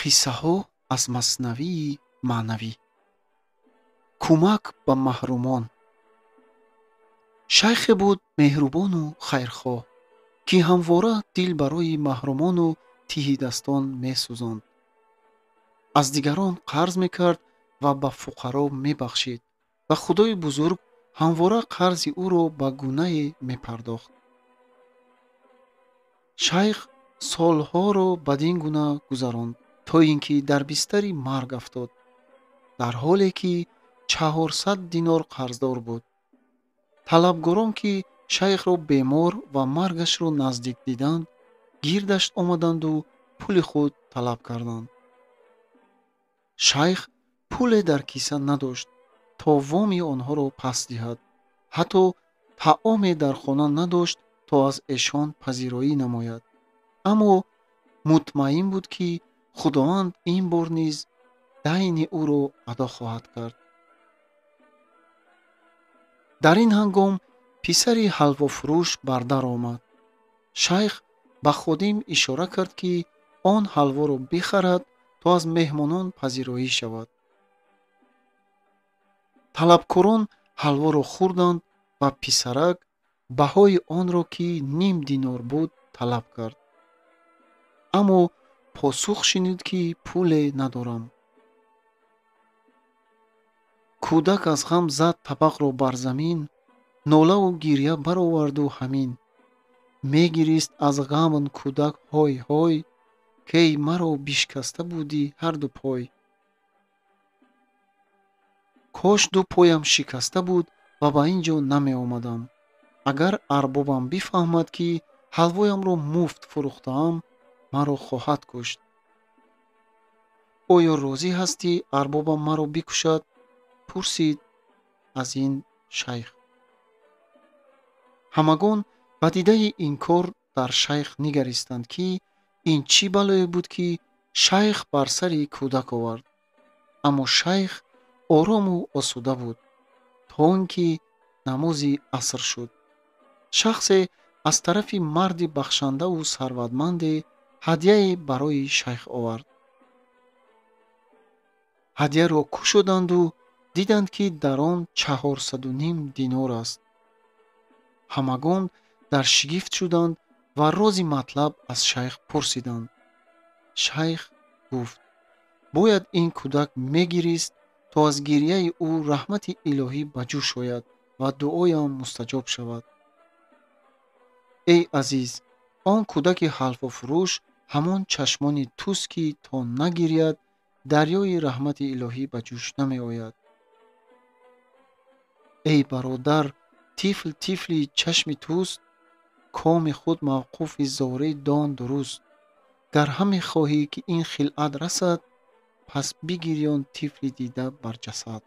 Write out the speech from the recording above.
Қиссаҳо аз Маснавии маънавӣ. Кӯмак ба маҳрумон. Шайхе буд меҳрубону хайрхоҳ, ки ҳамвора дил барои маҳрумону тиҳидастон месӯзонд. Аз дигарон қарз мекард ва ба фуқаро мебахшид ва Худои бузург ҳамвора қарзи ӯро ба гунае мепардохт. Шайх солҳоро бадин гуна гузаронд, то ин ки дар бистари марг афтод, дар ҳоле ки 400 динор қарздор буд. Талабгорон, ки шайхро бемор ва маргашро наздик диданд, гирдаш омаданду пули худ талаб карданд. Шайх пуле дар киса надошт, то воми онҳоро пас диҳад. Ҳатто таоме дар хона надошт, то аз эшон пазироӣ намояд. Аммо мутмаин буд, ки Худованд ин бор низ дайни ӯро адо хоҳад кард. Дар ин ҳангом писари ҳалвофурӯш бар дар омад. Шайх ба ходим ишора кард, ки он ҳалворо бихарад, то аз меҳмонон пазироӣ шавад. Талабкорон ҳалворо хӯрданд ва писарак баҳои онро, ки ним динор буд, талаб кард. Аммо посух шунид, ки пуле надорам. Кӯдак аз ғам зад табақро бар замин, нолаву гирья бароварду ҳамин. Мегирист аз ғамн кӯдак ҳой ҳой, кей маро бишкаста будӣ ҳарду пой. Кош ду поям шикаста буд ва ба ин ҷо намеомадам. Агар арбобам бифаҳмад, ки ҳалвоямро муфт фурӯхтаам, маро хоҳад кушт. Оё розӣ ҳастӣ арбобам маро бикушад? Пурсид аз ин шайх. Ҳамагон ба дидаи инкор дар шайх нигаристанд, ки ин чӣ балое буд, ки шайх бар сари кӯдак овард. Аммо шайх орому осуда буд, то он ки намози аср шуд. Шахсе аз тарафи марди бахшандаву сарватманде ҳадияе барои шайх овард. Ҳадияро кушоданду диданд, ки дар он 450 динор аст. Ҳамагон дар шигифт шуданд ва рози матлаб аз шайх пурсиданд. Шайх гуфт: бояд ин кӯдак мегирист, то аз гирьяи ӯ раҳмати илоҳӣ ба ҷӯш ояд ва дуоям мустаҷоб шавад. Эй азиз, он кӯдаки ҳалвофурӯш ҳамон чашмони туст, ки то нагиряд дарёи раҳмати илоҳӣ ба ҷӯш намеояд. Эй бародар, тифл тифли чашми туст, коми худ мавқуфи зораи дон дуруст. Гар ҳаме хоҳӣ, ки ин хилъат расад, пас бигирён тифли дида бар ҷасад.